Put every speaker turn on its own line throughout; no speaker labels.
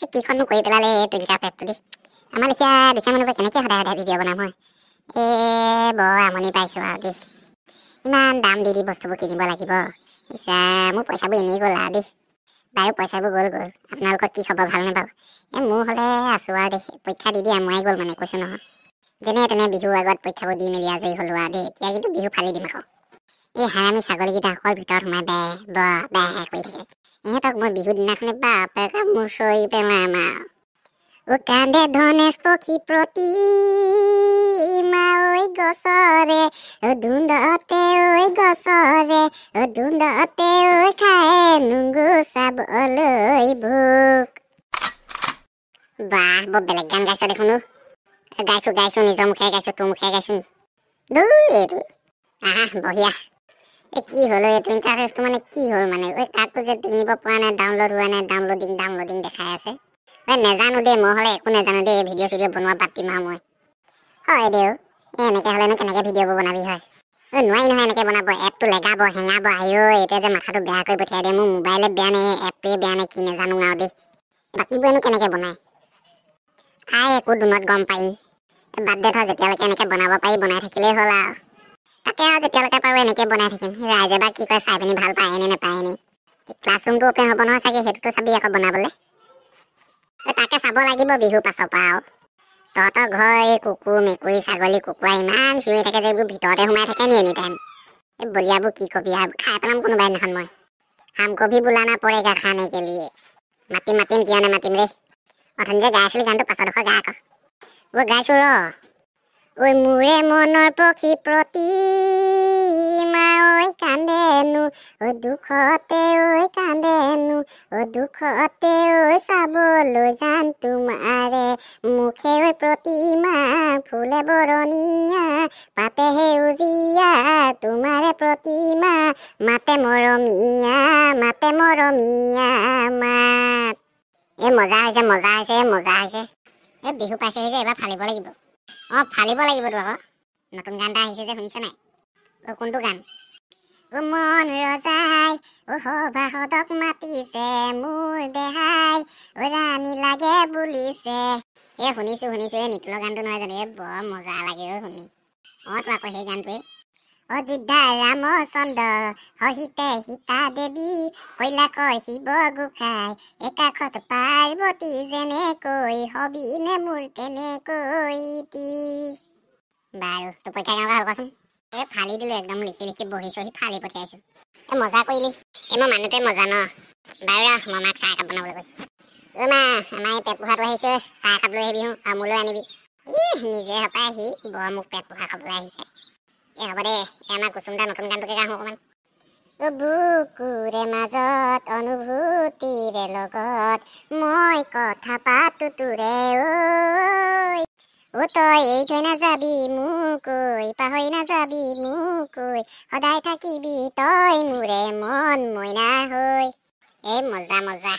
এই কিখননো কৰি পেলালে এই তুলিকা এপটো দেই। আমাৰ লেখীয়া দুখীয়া মানুহবোৰে কেনেকৈ সদায় সদায় ভিডিঅ' বনাম হয়? এই বৰ আমনি পাইছোঁ আৰু দেই। ইমান দাম দি দি বস্তুবোৰ কিনিব লাগিব। ইচ্ছা, মোৰ পইচাবোৰ এনেই গ'ল আৰু দেই। বাৰু পইচাবোৰ গ'ল গ'ল, আপোনালোকৰ কি খবৰ, ভালনে বাৰু? এই মোৰ হ'লে আছোঁ আৰু দেই। পৰীক্ষা দি দি আমুৱাই গ'ল মানে, কৈছোঁ নহয়। যেনে তেনে বিহুৰ আগত পৰীক্ষাবোৰ দি মেলি আজৰি হ'লো আৰু দেই। এতিয়া কিন্তু বিহু ফালি দিম আকৌ। এই হাৰামি ছাগলীকেইটা অকল ভিতৰত সোমাই বে ব বে কৰি থাকে। ইহঁতক মই বিহু দিনাখনে বাপেকে মুচৰি পেলাম আৰু। ও কান্দে ধনেশ পক্ষী প্ৰতিমা ঐ গছৰে ও ধুন্দতে, ঐ গছৰে ও ধুন্দতে, ঐ খায়ে নুগুচাবলৈ ভোক। বাহ, বৰ বেলেগ গান গাইছ দেখোন। অ। গাইছো গাইছো, নিজৰ মুখেৰে গাইছো, তোৰ মুখেৰে গাইছো নি? দূৰ এইটো। আহা, বঢ়িয়া। এই কি হ'ল এইটো ইণ্টাৰফেচটো মানে কি হ'ল মানে? ঐ, কাকো যে কিনিব পৰা নাই, ডাউনলোড হোৱা নাই, ডাউনলোডিং ডাউনলোডিং দেখাই আছে। ঐ, নেজানো দেই, মই হ'লে একো নাজানো দেই। ভিডিঅ' চিডিঅ' বনোৱা বাদ দিম আৰু মই। হয় দেউ, এই এনেকৈ হ'লেনো কেনেকৈ ভিডিঅ'বোৰ বনাবি হয়? ঐ, নোৱাৰি নহয় এনেকৈ বনাব। এপটো লেগাব, হেঙাব। আইঐ, এতিয়া যে মাথাটো বেয়া কৰি পঠিয়াই দে। মোৰ মোবাইলে বেয়া নে এপটোৱে বেয়া নে কি নাজানো আৰু দেই। বাকীবোৰেনো কেনেকৈ বনায়? আই, একো দুনত গম পাৰিম। বাদ দে থ, যেতিয়ালৈকে এনেকৈ বনাব পাৰি বনাই থাকিলেই হ'ল আৰু। তাকে আৰু যেতিয়ালৈকে পাৰোঁ এনেকৈ বনাই থাকিম। ৰাইজে বা কি কয়, চাই পিনি ভাল পায় নে নাপায় নে। ক্লাছৰুমটো অ'পেন হ'ব নহয় চাগে, সেইটোতো চাবি আকৌ বনাবলৈ। তাকে চাব লাগিব বিহু পাছৰ পৰা আৰু। তহঁতৰ ঘৰ এই কুকুৰ মেকুৰী ছাগলী কুকুৰা ইমান চিঞৰি থাকে যে, এইবোৰ ভিতৰতে সোমাই থাকে নি এনি টাইম? এই বলিয়াবোৰ কি কবি আৰু, খাই পেলাম কোনোবা দিনাখন মই। হামকো ভি বুলানা পৰেগা খানে কে লিয়ে। মাতিম মাতিম, কিয় নামাতিম ৰে। অথনি যে গাই আছিলি গানটো, পাছৰডোখৰ গা আকৌ। ঐ, গাইছো ৰ। ঐ মোৰে মনৰ পক্ষী প্ৰতিমা ঐ কান্দেনো ঐ দুখতে, ঐ কান্দেনো ঐ দুখতে, ঐ চাবলৈ যাম তোমাৰে মুখে। ঐ প্ৰতিমা, ফুলে বৰণীয়া, পাতে সেউজীয়া, তোমাৰে প্ৰতিমা মাতে মৰমীয়া, মাতে মৰমীয়া মাত। এই মজা হৈছে, মজা হৈছে, মজা হৈছে। এই বিহু পাইছেহি যে, এইবাৰ ফালিব লাগিব। অঁ, ফালিব লাগিবতো আকৌ। নতুন গান এটা আহিছে যে, শুনিছ নাই? অ, কোনটো গান? অ মন ৰজাই অ সভাসদক মাতিছে, মোৰ দেহাই অ ৰাণী লাগে বুলিছে। এই শুনিছো শুনিছো, এই নিতুলৰ গানটো নহয় জানো? এই বৰ মজা লাগে অ শুনি। অঁ তো আকৌ সেই গানটোৱে। অযোধ্যা ৰামচন্দ্ৰ সহিতে সীতা দেৱী, কৈলাসৰ শিৱ গোসাঁই, একাষত পাৰ্বতী, যেনেকৈ হবিনে মোৰ তেনেকৈ। বাৰু, তোৰ পৰীক্ষা কেনেকুৱা হ'ল কচোন? এই ফালি দিলো একদম, লিখি লিখি বহি চহি ফালি পঠিয়াইছো। এই মজা কৰিলি। এই মই মানুহটোৱে মজা ন। বাৰু ৰ, মই মাক চাহ একাপ বনাবলৈ কৈছো। অ মা, আমাৰ এই পেট পোহাটো আহিছে, চাহ একাপ লৈ আহিবি আৰু মোলৈ আনিবি। ই নিজে হপাই সি বৰ মোক পেট পোহা খাবলৈ আহিছে। এই হ'ব দে, এই আমাৰ কুচুম দা নতুন গানটোকে গাওঁ অকণমান। বুকুৰে মাজত অনুভূতিৰে লগত মই কথা পাতো তোৰে ঐ। অ তই এৰি থৈ নাযাবি মোক ঐ, পাহৰি নাযাবি মোক ঐ, সদায় থাকিবি তই মোৰে মন মইনা হৈ। এই মজা মজা।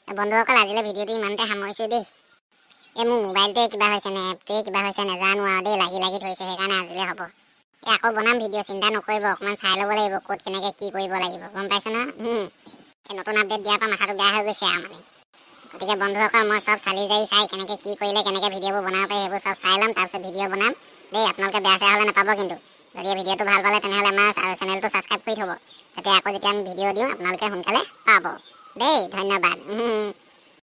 বন্ধুসকল, আজিলৈ ভিডিঅ'টো ইমানতে সামৰিছোঁ দেই। এই মোৰ মোবাইলটোৱে কিবা হৈছে নে এপটোৱে কিবা হৈছে নেজানো আৰু দেই, লাগি লাগি ধৰিছে, সেইকাৰণে আজিলৈ হ'ব। এই আকৌ বনাম ভিডিঅ', চিন্তা নকৰিব। অকণমান চাই ল'ব লাগিব ক'ত কেনেকৈ কি কৰিব লাগিব, গম পাইছে নহয়? এই নতুন আপডেট দিয়াৰ পৰা মাথাটো বেয়া হৈ গৈছে আৰু মানে। গতিকে বন্ধুসকল, মই চব চালি জাৰি চাই কেনেকৈ কি কৰিলে কেনেকৈ ভিডিঅ'বোৰ বনাব পাৰি সেইবোৰ চব চাই ল'ম, তাৰপিছত ভিডিঅ' বনাম দেই। আপোনালোকে বেয়া চেয়া হ'লে নাপাব কিন্তু। যদি ভিডিঅ'টো ভাল পালে তেনেহ'লে আমাৰ চেনেলটো ছাবস্ক্ৰাইব কৰি থ'ব, যাতে আকৌ যেতিয়া আমি ভিডিঅ' দিওঁ আপোনালোকে সোনকালে পাব দেই। ধন্যবাদ।